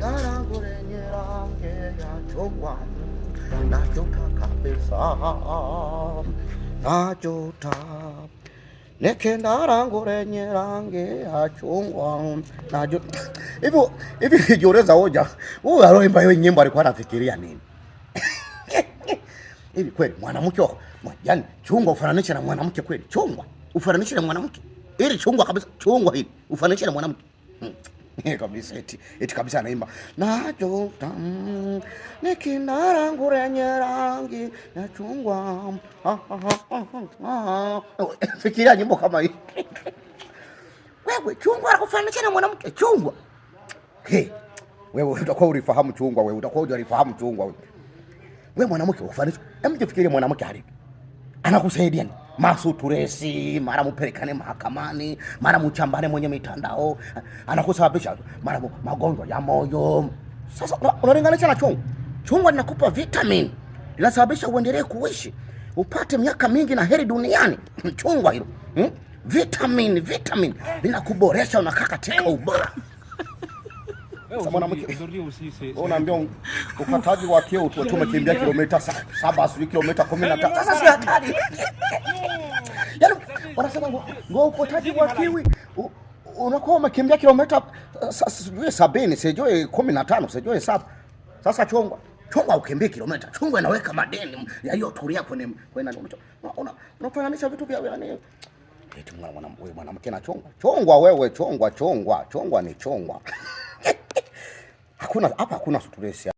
Kinda lenye rangi ya chungwa, najuta kabisa, najuta. Nikinda langu lenye rangi ya chungwa, najuta. Hivi hivi kijiuliza hoja, huyu aloimba hiyo nyimbo alikuwa anafikiria nini? Hivi kweli mwanamke wako, yaani chungwa ufananishe na mwanamke kweli? Chungwa ufananishe na mwanamke? Ili chungwa kabisa, chungwa hili ufananishe na mwanamke? Kabisa eti, eti kabisa anaimba najuta, nikinda langu lenye rangi ya chungwa. Fikiria nyimbo kama hii. Wewe chungwa anakufananisha na mwanamke chungwa. Hey, wewe utakuwa ulifahamu chungwa, wewe utakuwa hujalifahamu chungwa wewe. Wewe mwanamke ufanisha. Hebu jifikirie mwanamke hali. Anakusaidia nini? Masuturesi, mara mupelekane mahakamani, mara muchambane mwenye mitandao, anakusababisha mara magonjwa ya moyo. Sasa unalinganisha na chungwa. Chungwa linakupa vitamin, linasababisha uendelee kuishi, upate miaka mingi na heri duniani. Chungwa hilo. Vitamin, vitamin linakuboresha, unakaa katika ubora. Sasa mwanamke unaambia ukataji wa kiu tu tumekimbia kilomita 7 sijui kilomita 15. Sasa si hatari. Yaani wanasema ngo ukataji wa kiwi unakuwa umekimbia kilomita sijui 70 sijui 15 sijui 7. Sasa chungwa, chungwa ukimbie kilomita, chungwa inaweka madeni yaliyotulia kwenye kwenye unafananisha vitu vya yani eti mwanamke na chungwa. Chungwa wewe, chungwa, chungwa, chungwa ni chungwa. Hakuna hapa, hakuna stress.